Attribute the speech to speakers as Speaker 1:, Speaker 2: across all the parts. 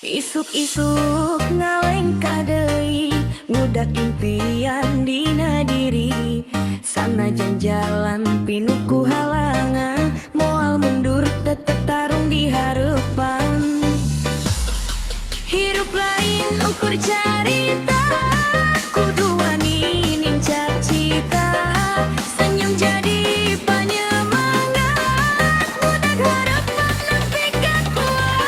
Speaker 1: Isuk-isuk ngalengkah deui, ngudak impian dina diri. Sanajan jalan pinuh ku halangan, moal mundur, tetep tarung di hareupan. Hirup lain ukur carita, kudu wani nincak cita. Senyum jadi penyemangat, ngudak harapan nepi ka kuat.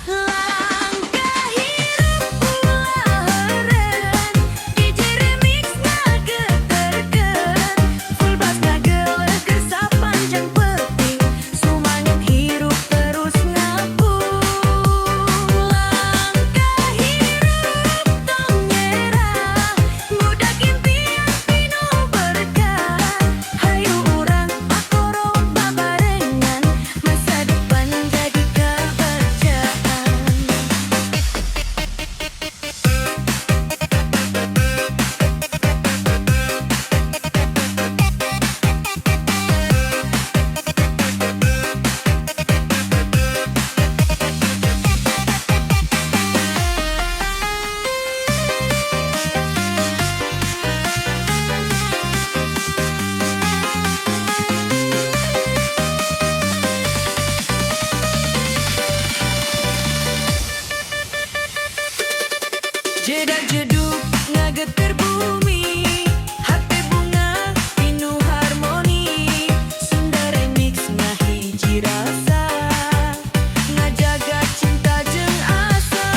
Speaker 1: Langkah hirup ulah eureun, DJ remix ngageterkeun. Full bass ngageleger sapanjang peuting, sumanget hirup terus ngapung. Langkah hirup tong nyerah, ngudak impian pinuh berkah. Hayu urang akorot babarengan, masa depan jadi kebagjaan. Jedag jedug ngageter bumi, hate bungah pinuh harmoni. Sunda Remix ngahiji rasa, ngajaga cinta jeung asa.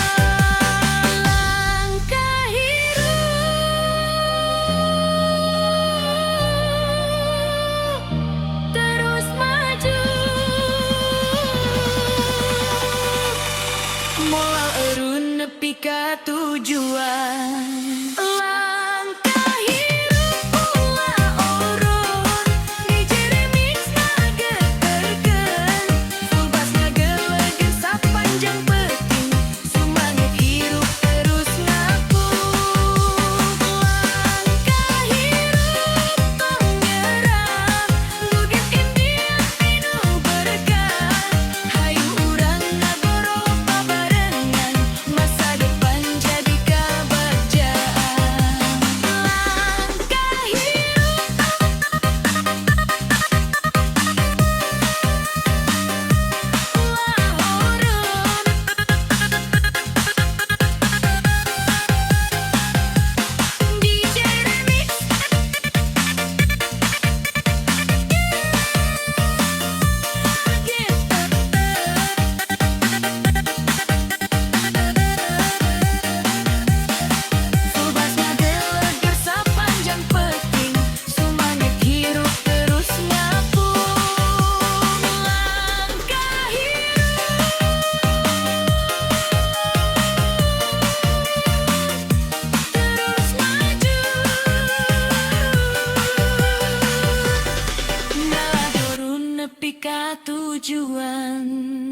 Speaker 1: Langkah hirup terus maju, moal eureun nepi ka tujuan. Langkah hirup ulah eureun, DJ remix ngageterkeun. Full bass ngageleger sapanjang peuting, sumanget hirup terus ngapung. Langkah hirup tong nyerah, ngudak impian pinuh berkah. Hayu urang ngagorowok babarengan, masa depan jadi kebagjaan. Langkah hirup ulah eureun, DJ remix Full bass ngageleger sapanjang peuting, sumanget hirup terus ngapung. Langkah hirup terus maju, ngaladorun nepi ka tujuan.